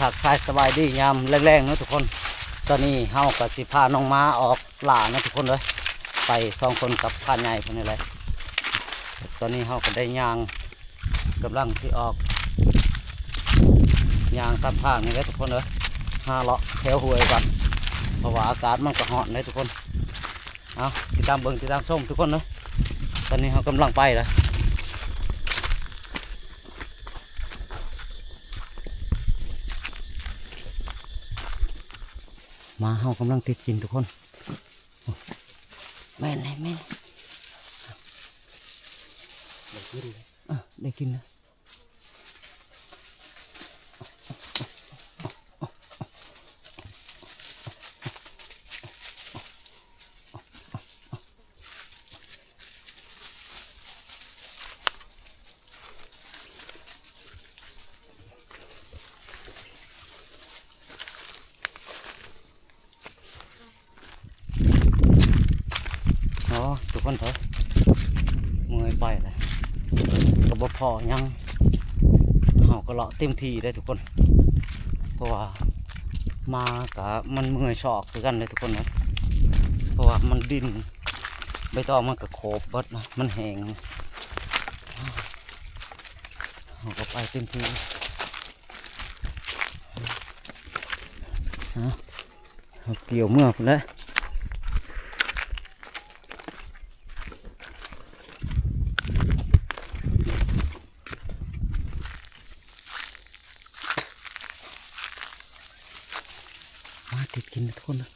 ທັກທາຍສະບາຍດີຍາມແລງໆເນາະທຸກຄົນ. ຕອນນີ້ເຮົາກໍຊິພານ້ອງໝາອອກລ່າເນາະທຸກຄົນເອີຍ, ໄປສອງຄົນກັບພານໃຫຍ່ເພິ່ນນີ້ແຫຼະ. ຕອນນີ້ເຮົາກໍໄດ້ຍ່າງ ກຳລັງຊິອອກ ຍ່າງຕາມທາງນີ້ແຫຼະທຸກຄົນເອີຍ, ຫາເລາະແຖວຫ້ວຍກ່ອນ ເພາະວ່າອາກາດມັນກໍຮ້ອນເດ້ທຸກຄົນ. ເອົາ ຕິດຕາມເບິ່ງ ຕິດຕາມຊົມທຸກຄົນເດີ. ຕອນນີ້ເຮົາກຳລັງໄປແລ້ວ, ໝາເຮົາກຳລັງຕິດກິນທຸກຄົນ. ແມ່ນແຫຼະ ແມ່ນ ໄດ້ກິນແລ້ວ ເອີ ໄດ້ກິນແລ້ວ. ອໍ ທຸກຄົນເອີຍ ເມື່ອຍໄປແລ້ວ ກໍບໍ່ພໍຫຍັງ, ເຮົາກໍເລາະເຕັມທີ່ເດ້ທຸກຄົນ. ເພາະວ່າມາກະມັນເມື່ອຍສອກຄືກັນເດ້ທຸກຄົນເອີຍ, ເພາະວ່າມັນດິນ ໃບຕອງມັນກໍໂຂບເບິດນະ ມັນແຫ້ງ. ເຮົາກໍໄປເຕັມທີ່ ເອົາ ເອົາກ່ຽວເມືອພຸ້ນແຫຼະ. ມາຕິດກິນທຸກຄົນເດີ.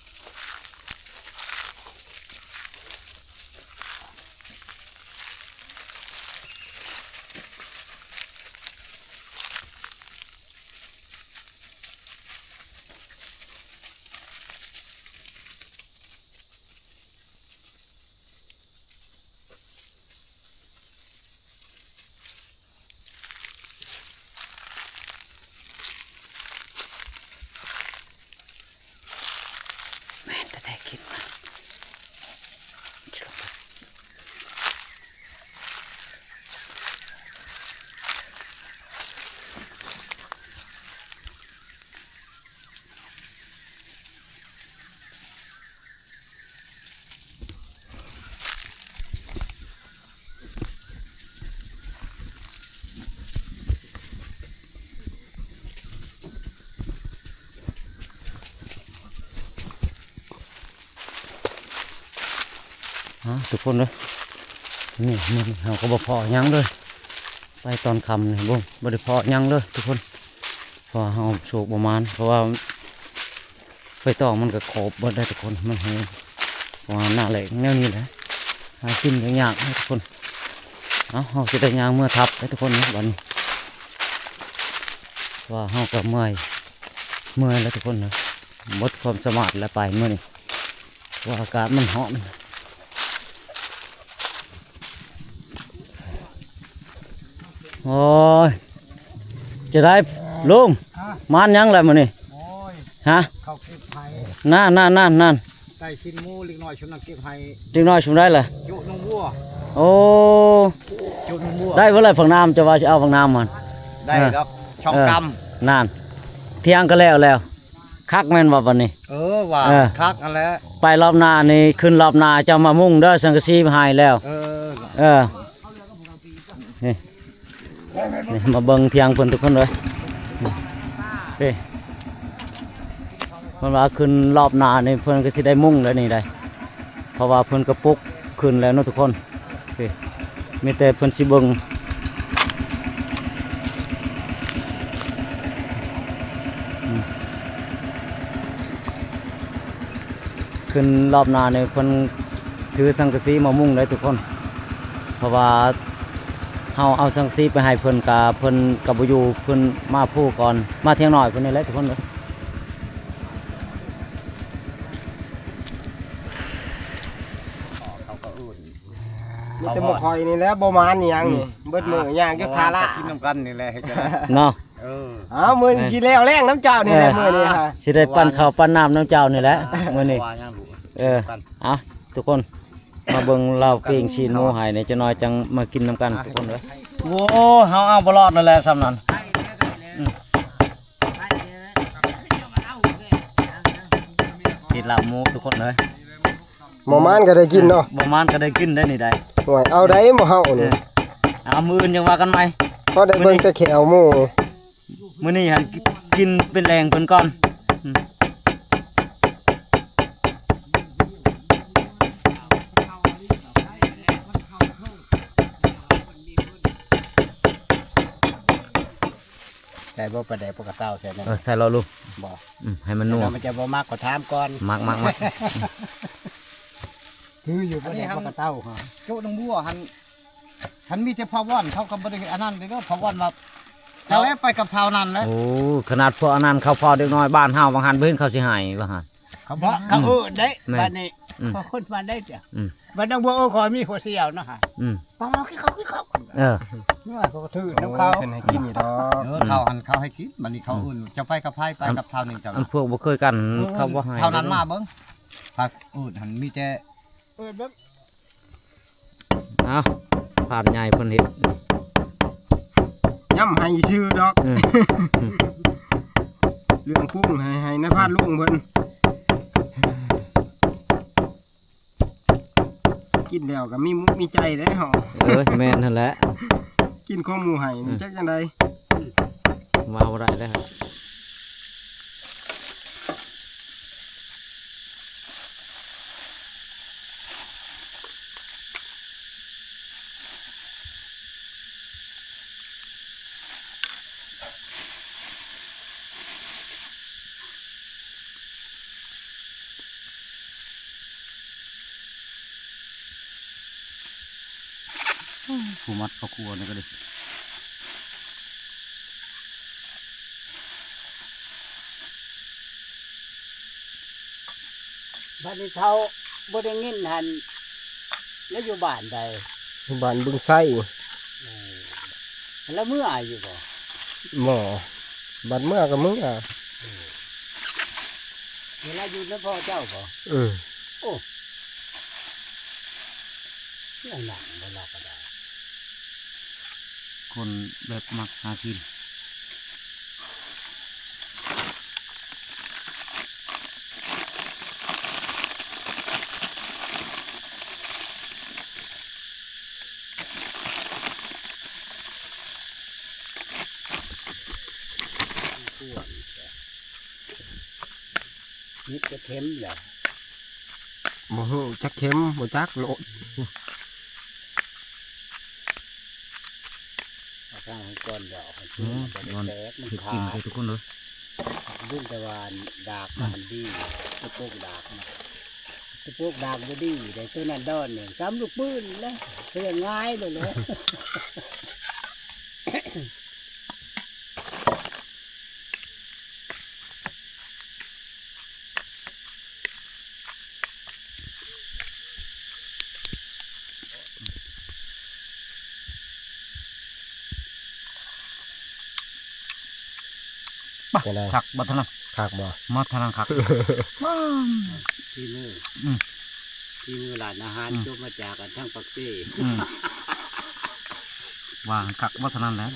ແມ່ນແທ້ໆ ກິນມາ ກິນລົງໄປ. ອ່າ ທຸກຄົນເດີ ນີ້ ມື້ນີ້ເຮົາກໍບໍ່ພໍຫຍັງເລີຍ, ໄປຕອນຄ່ຳນີ້ບໍ່ ບໍ່ໄດ້ພໍຫຍັງເລີຍທຸກຄົນ, ເພາະວ່າເຮົາໂຊກບໍ່ໝານ ເພາະວ່າ ໃບຕອງມັນກໍໂຂບເບິດໄດ໋ທຸກຄົນ ມັນແຫ້ງ ເພາະວ່າໜ້າແລ້ງແນວນີ້ແຫຼະ ຫາກິນກໍຍາກເນາະທຸກຄົນ. ເອົາ ເຮົາຊິໄດ້ຍ່າງເມືອທັບໄດ໋ທຸກຄົນເນາະ ບັດນີ້ ເພາະວ່າເຮົາກໍເມື່ອຍ ເມື່ອຍແລ້ວທຸກຄົນເນາະ, ໝົດຄວາມສາມາດແລ້ວໄປມື້ນີ້ ເພາະວ່າອາກາດມັນຮ້ອນ. ໂອ້ຍ ຈະໄດ້ລຸງ ຮະ ມານຫຍັງລະມື້ນີ້? ໂອ້ຍ ຮະ ເຂົາເກັບໃຫ້ ນັ້ນໆໆໆ ໄດ້ຊີ້ນໝູ ເລັກນ້ອຍຊຸມນັ້ນເກັບໃຫ້ ເດັກນ້ອຍຊຸມໃດລະ? ຈຸໜອງບົວ ໂອ້ ຈຸໜອງບົວ ໄດ້ບໍ່ລະ ຜັກໜາມ ເຈົ້າວ່າຊິເອົາຜັກໜາມຫັ້ນ? ໄດ້ດອກ ເອີ ສອງກຳ ນັ້ນ ຖຽງກໍແລ້ວແລ້ວ. ຄັກແມ່ນບໍ່ບັດນີ້? ເອີ ວ່າ ເອີ ຄັກຫັ້ນແຫຼະ ໄປລອບໜ້ານີ້ ຂຶ້ນລອບໜ້າເຈົ້າມາມຸງເດີ ສັງກະສີໃຫ້ແລ້ວ ເອີ ເອີ ນີ້ ນີ້ ມາເບິ່ງຖຽງເພິ່ນທຸກຄົນເດີ ເອີ ເພິ່ນວ່າຂຶ້ນລອບໜ້ານີ້ ເພິ່ນກໍຊິໄດ້ມຸງແລ້ວນີ້ໄດ໋ ເພາະວ່າເພິ່ນກໍປຸກຂຶ້ນແລ້ວເນາະທຸກຄົນ. ໂອເຄ ມີແຕ່ເພິ່ນຊິເບິ່ງ ອືມ ຂຶ້ນລອບໜ້ານີ້ເພິ່ນຖືສັງກະສີມາມຸງເດ້ທຸກຄົນ ເພາະວ່າເຮົາເອົາສັງກະສີໄປໃຫ້ເພິ່ນກະ ເພິ່ນກະບໍ່ຢູ່ ເພິ່ນມາພູກ່ອນ ມາຖຽງນ້ອຍເພິ່ນນີ້ແຫຼະທຸກຄົນເອີຍ. ເຂົາກໍອື່ນ ມີແຕ່ໝູ່ຂ້ອຍນີ້ແຫຼະບໍ່ມານອີ່ຫຍັງນີ້ ອືມ ເບິດມື້ຍ່າງຢູ່ຄາລາ ກິນນຳກັນນີ້ແຫຼະ ເຮັດຈັ່ງໃດເນາະ ເອີ ເອົາ ມື້ນີ້ຊິແລ້ວແລ້ງນຳເຈົ້ານີ້ແຫຼະ ເອີ ມື້ນີ້ຮະ ຊິໄດ້ປັ້ນເຂົ້າປັ້ນນ້ຳນຳເຈົ້ານີ້ແຫຼະ ເອີ ມື້ນີ້ ວ່າຫຍັງລູກ ເອີ ເອີ ເອົາ ທຸກຄົນ ມາເບິ່ງລາວປີ້ງຊີ້ນໝູໃຫ້ແດ່ ຈັກໜ້ອຍຈັ່ງມາກິນນຳກັນທຸກຄົນເດີ. ໂອ້ ເຮົາເອົາບໍ່ລອດແລ້ວແຫຼະຊ່ຳນັ້ນ ອືມ. ລາບໝູທຸກຄົນເອີຍ. ບໍ່ມານກໍໄດ້ກິນເນາະ. ເອີ ບໍ່ມານກໍໄດ້ກິນໄດ໋ນີ້ໄດ໋. ໂອ້ຍ ເອົາໄດ໋ໝູເຮົານີ້. ເອີ ເອົາ ມື້ອື່ນຈັ່ງວ່າກັນໃໝ່. ເຮົາໄດ້ເບິ່ງແຕ່ແຂ້ວໝູ. ມື້ນີ້ຫັ້ນກິນເປັນແລງເພິ່ນກ່ອນ. ອືມ ໃສ່ບໍ່ປາແດກປາກກະເຕົ້າໃສ່ນັ້ນ? ເອີ ໃສ່ລະລູກ. ບໍ່. ອືມ ໃຫ້ມັນນົວ. ມັນຈະບໍ່ມັກກໍຖາມກ່ອນ. ມັກໆໆ. ຄືຢູ່ປາແດກປາກກະເຕົ້າ. ອັນນີ້ຫັ້ນ ໂຈະໜອງບົວຫັ້ນ ຄັນມີແຕ່ພາວອນ ເຂົາກໍບໍ່ໄດ້ອັນນັ້ນເດ້ ພາວອນວ່າ ເຈົ້າແລ້ວໄປກັບຊາວນັ້ນແຫຼະ. ໂອ້ ຂະໜາດພວກອັນນັ້ນ ເຂົາເຝົ້າເດັກນ້ອຍບ້ານເຮົາ ວ່າຫັ້ນ ບໍ່ເຫັນເຂົາຊິໃຫ້ ວ່າຫັ້ນ. ເຂົາບອກ ອືມ ເຂົາເອີ້ນໄດ້. ແມ່ນ. ບາດນີ້ ອືມ ເຂົາຄົນບ້ານໃດ. ອືມ ບາດນ້ອງບົວ ເອີ ຂ້ອຍມີຫົວສ່ຽວເນາະ. ອືມ ປາໝໍກິນເຂົ້າ ກິນເຂົ້າ. ເອີ ເຂົາກໍຖືກນຳເຂົາ. ໂອ້ ເພິ່ນໃຫ້ກິນຢູ່ດອກ. ເອີ ອືມ ເຂົາຫັ້ນເຂົາໃຫ້ກິນ. ບາດນີ້ເຂົາເອີ້ນ ເຈົ້າໄປກັບໃຜ? ໄປກັບຊາວໜຶ່ງເຈົ້າ. ອັນພວກບໍ່ເຄີຍກັນ ເອີ ເຂົາບໍ່ໃຫ້. ຊາວນັ້ນມາເບິ່ງ ພາກອື່ນຫັ້ນມີແຕ່ ເອີ ເບິ່ງ. ເອົາ ພານໃຫຍ່ເພິ່ນເຮັດ ຢ້ຳໃຫ້ຊື່ດອກ. ເອີ ເລື່ອງປຸງໃຫ້ ໃຫ້ນາຍພານລຸງເພິ່ນ ກິນແລ້ວກໍມີມຸກມີໃຈເດ້ເຮົາ. ເອີ ແມ່ນຫັ້ນແຫຼະ ກິນຂອງໝູໃຫ້ ອືມ ຈັກຈັ່ງໃດ ເວົ້າບໍ່ໄດ້ແລ້ວ. ຜູ້ມັດເຂົ້າຄົວນີ້ກໍດີ. ບັດນີ້ເຖົ້າບໍ່ໄດ້ຍິນຫັ້ນ ລະຢູ່ບ້ານໃດ? ຢູ່ບ້ານບຶງໄຊ. ໂອ້ ລະເມືອຢູ່ບໍ່? ບໍ່ ບັດເມືອກໍເມືອ. ໂອ້ ເວລາຢູ່ນຳພໍ່ເຈົ້າບໍ່? ອື ໂອ້ ຍັງນັ່ງບໍ່ລາວກໍໄດ້ ຄົນແບບມັກຫາກິນ. ມີແຕ່ເຂັມແຫຼະ ບໍ່ຮູ້ຈັກເຂັມ ບໍ່ຈັກໂລດ. ເອົາທາງໃຫ້ກ່ອນດອກ ອືມ ມັນຈະແຕກ ມັນຂາດ ເຮັດກິນເດີທຸກຄົນເດີ. ເບິ່ງແຕ່ວ່າດາກມັນດີ ຕະປຸກດາກມັນ ຕະປຸກດາກບໍ່ດີເດ້ ໂຕນັ້ນດອນນີ້ ສ່ຳລູກປືນແຫຼະ ເຄື່ອງງາຍໂລດແຫຼະ. ໄປ ຈັ່ງໃດ ຄັກບໍ່ທະນະ? ຄັກບໍ່? ມາທະນະຄັກ ຝີມື ອືມ ຝີມືຮ້ານອາຫານ ອືມ ຈົບມາຈາກອັນທາງປາກເຊ ອືມ ວ່າຄັກບໍ່ທະນະແຫຼະ.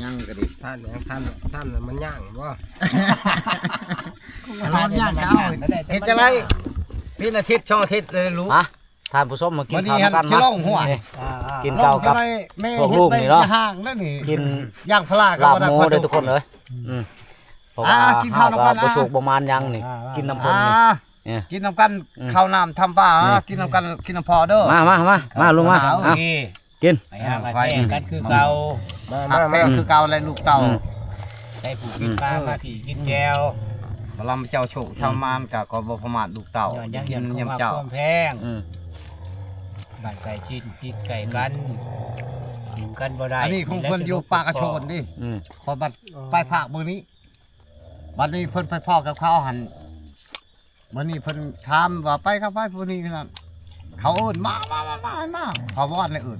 ຍັງກໍດີ ທ່ານຍັງ ທ່ານ ທ່ານມັນຍ່າງບໍ່? ທ່ານຍ່າງກໍເອົາ ເຮັດຈັ່ງໃດ? ເປັນອາທິດສອງອາທິດເລີຍລູກ ຮະ? ທ່ານຜູ້ຊົມມາກິນ ມື້ນີ້ຫັ້ນ ຂ້າວນຳກັນ ຊິລອງຫົວ ນີ້ ອ່າໆ ກິນເຂົ້າກັບ ລອງເຮັດໄວ້ ພວກລຸງນີ້ເນາະ ແມ່ເຮັດໄວ້ຈະຫ່າງແລ້ວນີ້ ກິນ ຍ່າງພະລາກໍບໍ່ໄດ້ ລາບໝູເດີທຸກຄົນເອີຍ. ອືມ ເພາະວ່າ ອ່າ ກິນເຂົ້ານຳກັນ ເຮົາກໍບໍ່ສຸກບໍ່ໝານຫຍັງນີ້ ອ່າໆ ກິນນຳເພິ່ນນີ້ ອ່າ ເອີ ກິນນຳກັນ ອືມ ເຂົ້ານ້ຳທຳປາ ອືມ ກິນນຳກັນ ກິນນຳພໍ່ເດີ ມາ ມາ ມາ ມາ ລຸງມາ ເອົາ ເອົາ ໂອເຄ ກິນ ໄປຫາ ໄປຫາ ແພງກັນຄືເກົ່າ ມາ ມາ ມາ ແພງຄືເກົ່າແຫຼະລູກເຕົ້າ ອືມ ໃສ່ຜູ້ກິນປາ ອືມ ມາພີ່ກິນແຈ່ວ ບໍ່ລຳເຈົ້າໂຊກຊາວມານ ກໍ ກໍບໍ່ປະໝາດລູກເຕົ້າ ຍ້ອນຫຍັງ ກິນຍາມເຈົ້າ ຄວາມແພງ ອືມ ບ້ານໃກ້ຊິດຕິດໃກ້ກັນ ອືມ ຖິ້ມກັນບໍ່ໄດ້ ອັນນີ້ຂອງເພິ່ນຢູ່ປາກກະໂຊນເດ້ ອືມ ຂໍບັດໄປພາກເບິ່ງນີ້ ບັດນີ້ເພິ່ນໄປພໍ້ກັບເຂົາຫັ້ນ ມື້ນີ້ເພິ່ນຖາມວ່າໄປກັບໃຜຜູ້ນີ້ນັ້ນ ເຂົາເອີ້ນມາ ມາ ມາ ມາ ມາ ພາວອນເອີ້ນ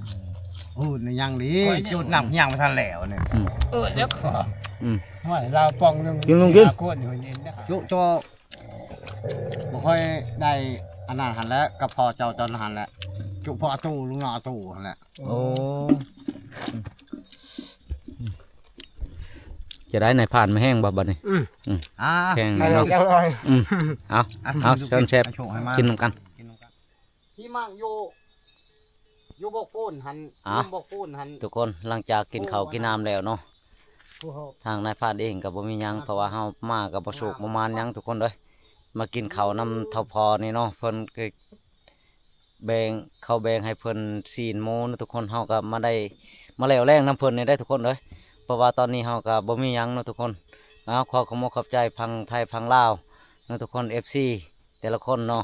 ເອີ້ນຫຍັງນີ້ ໂອ້ຍ ຈຸດນັບຫຍັງບໍ່ທັນແລ້ວນີ້ ອືມ ເອີ້ນແລ້ວກໍ ອືມ ຫ້ວຍ ລາວປ່ອງໜຶ່ງ ກິນ ລຸງກິນ ຫ້າຄົນຢູ່ເຢັນເດ້ ຈຸຈໍ ບໍ່ຄ່ອຍໄດ້ອັນນັ້ນຫັ້ນແຫຼະ ກັບພໍ່ເຈົ້າຕອນຫັ້ນແຫຼະ ຈຸພໍ່ຕູ້ ລຸງນ້ອຍຕູ້ຫັ້ນແຫຼະ ໂອ້ ອືມ. ຈະໄດ້ ນາຍພານ ມາແຮງບໍ່ບັດນີ້? ອືມ ອືມ ອ່າ ແຮງ ແມ່ນ ເນາະ ເນາະ ອືມ ເອົາ ເອົາ ເຊີນແຊບ ກິນນຳກັນ. ພີ່ມັງຢູ່ ຢູ່ບົກໂພນຫັ້ນ ເອົາ ຢູ່ບົກໂພນຫັ້ນ ທຸກຄົນ ຫຼັງຈາກກິນເຂົ້າກິນນ້ຳແລ້ວເນາະ ທາງນາຍພານເອງກໍບໍ່ມີຫຍັງ ເພາະວ່າເຮົາມາກໍບໍ່ໂຊກບໍ່ໝານຫຍັງ ທຸກຄົນເອີຍ. ມາກິນເຂົ້ານຳເຖົ້າພໍ່ນີ້ເນາະ ເພິ່ນກໍ ແບ່ງ ເຂົາແບ່ງໃຫ້ເພິ່ນຊີ້ນໝູເນາະທຸກຄົນ. ເຮົາກໍມາໄດ້ ມາແລ້ວແລ້ງນຳເພິ່ນນີ້ໄດ໋ທຸກຄົນເອີຍ ເພາະວ່າຕອນນີ້ເຮົາກໍບໍ່ມີຫຍັງເນາະທຸກຄົນ. ເອົາ ຂໍຂອບອົກຂອບໃຈຝັ່ງໄທຝັ່ງລາວເນາະທຸກຄົນ ເອັຟຊີ ແຕ່ລະຄົນເນາະ.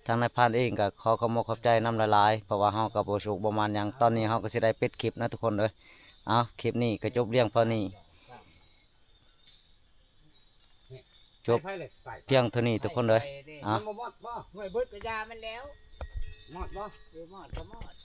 ທາງນາຍພານເອງກໍຂໍຂອບອົກຂອບໃຈນຳຫຼາຍໆ ເພາະວ່າເຮົາກໍບໍ່ໂຊກບໍ່ໝານຫຍັງ. ຕອນນີ້ເຮົາກໍຊິໄດ້ປິດຄລິບນະທຸກຄົນເອີຍ. ເອົາ ຄລິບນີ້ກໍຈົບລຽງເທົ່ານີ້. ຈົບພຽງເທົ່ານີ້ທຸກຄົນເອີຍ. ເອົາ ມັນບໍ່ມອດບໍ່? ຫ້ວຍ ເບິດກະຢາມັນແລ້ວ. ມອດບໍ່? ເອີ ມອດກໍມອດ.